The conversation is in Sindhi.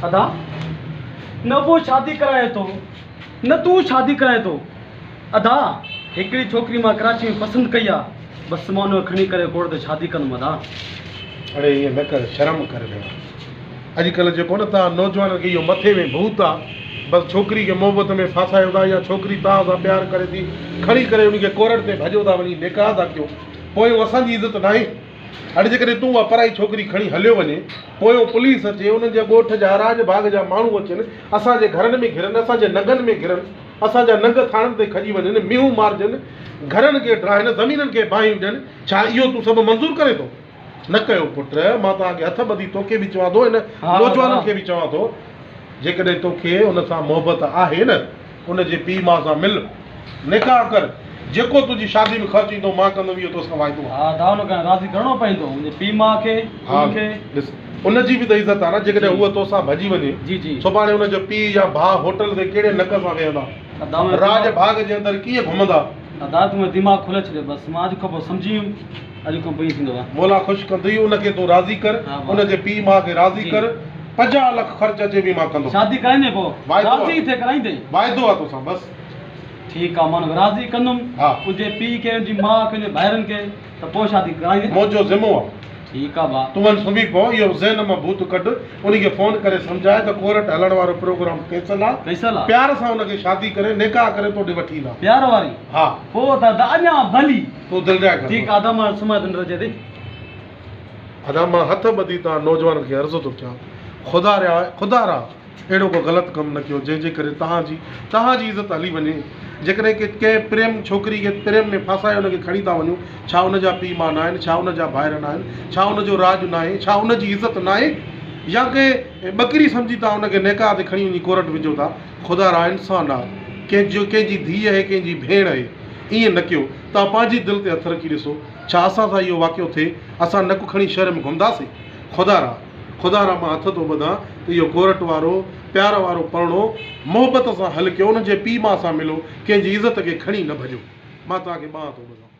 ادا نه ابو شادي ڪرائي ٿو نه تون شادي ڪرائين ٿو. ادا هڪڙي ڇوڪري مان ڪراچي ۾ پسند ڪئي آ بس مان ان کي کڻي ڪري ڪورٽ تي شادي ڪندم ادا. اڙي ائين نه ڪر شرم ڪر ڀيڻا. اڄڪلهه جيڪو نه توهان نوجوانن کي اهو مٿي ۾ ڀوت آ بس ڇوڪري کي محبت ۾ ڦاسايو ٿا يا ڇوڪري توهان سان پيار ڪري ٿي کڻي ڪري ان کي ڪورٽ تي ڀڄو ٿا وڃي نڪاح ٿا ڪيو پويون اسان جي عزت ناهي. هاڻي جيڪڏهن تون اها پرائي ڇوڪري کڻي هليو وڃين، پويون پوليس اچي، انهن جي ڳوٺ جا راڄ ڀاڳ جا ماڻهو اچن، اسان جي گهرن ۾ گهرن، اسان جي ننگن ۾ گهرن، اسان جا ننگ ٿاڻن تي کڄي وڃن، مينهون مارجن، گهرن کي ڊاهن، زمينن کي باهيون ڏين، ڇا اهو تون سڀ منظور ڪرين ٿو؟ نه ڪيو پٽ، مان توهان کي هٿ ٻڌي توکي به چوان ٿو، هن نوجوانن کي به چوان ٿو، جيڪڏهن توکي ان سان محبت آهي نه، ان جي پيء ماء سان مل، نڪاح ڪر، جيڪو تنهنجي شادي ۾ خرچ ايندو مان ڪندم اهو توسان واعدو آهي. ها ادا ان کي راضي ڪرڻو پوندو منهنجي پيء ماء کي ها ان کي. ڏس ان جي به ته عزت آهي نه جيڪڏهن هوء توسان ڀڄي وڃي جي جي. سڀاڻي ان جو پيء يا ڀاء هوٽل تي ڪهڙي نڪ سان ويهندا ادا منهنجو راڄ دماغ ڀاڳ جي اندر ڪيئن گهمندا. ادا تون منهنجو دماغ کولي ڇڏيو بس مان اڄ کان پوء سمجهي ويم اڄ کان پوء ائين ٿيندو ها. مولا خوش ڪندئي ان کي تون راضي ڪر ها ڀاء. ان جي پيء ماء کي راضي جي. ڪر 50 لک خرچ اچي به مان ڪندم. شادي ڪرائيندين پوء واعدو آ. راضي ٿي ڪرائيندين. واعدو آ توسان بس. ٺيڪ آ مان راضي ڪندم ها. ان جي پيء کي ان جي ماء کي ان جي ڀائرن کي ته پوء شادي ڪرائيندين نه. منهنجو ذمو آ. ٺيڪ آ ڀاء. تون وڃ سمهي پئو اهو ذهن مان ڀوت ڪڍ ان کي فون ڪري سمجهاء ته ڪورٽ هلڻ وارو پروگرام ڪينسل آ. ڪينسل آ. پيار سان ان کي شادي ڪري نڪاح ڪري توڏي وٺي ايندا. پيار واري. ها. پوء ته ادا اڃا ڀلي. تون دلجاء ڪر. ٺيڪ آ ادا مان سمهان ٿو ننڊ اچي ٿي. ادا مان هٿ ٻڌي توهان نوجوانن کي عرض ٿو ڪيان خدا ريا خدا را اهڙو ڪو غلط ڪم نه ڪيو جنهن جي ڪري توهان جي توهان جي عزت هلي وڃي جيڪڏهن ڪي ڪنهن پريم ڇوڪري کي پريم ۾ ڦاسائي ان کي کڻي ٿا وڃو ڇا ان جا پيء ماء ناهن ڇا ان جا ڀائر ناهن ڇا ان جو راڄ ناهي ڇا ان جي عزت ناهي يا ڪنهن ٻڪري سمجهي توهان ان کي نڪاح تي کڻي وڃي ڪورٽ وجهو ٿا خدا را انسان آ ڪنهن جو ڪنهن جي ڌيء اهي ڪنهن جي ڀيڻ اهي ائين نه ڪيو توهان پنهنجي دل تي هٿ رکي ڏسو ڇا اسان سان اهو واقعو ٿئي، اسان نڪ کڻي شهر ۾ گهمنداسين؟ خدا را، خدا را مان هٿ ٿو ٻڌان ته اهو ڪورٽ وارو، پيار وارو پرڻو، محبت سان حل ڪيو، انهن جي پيء ماء سان ملو، ڪنهن جي عزت کي کڻي نه ڀڄو. مان توهان کي ٻانهن ٿو ٻڌان.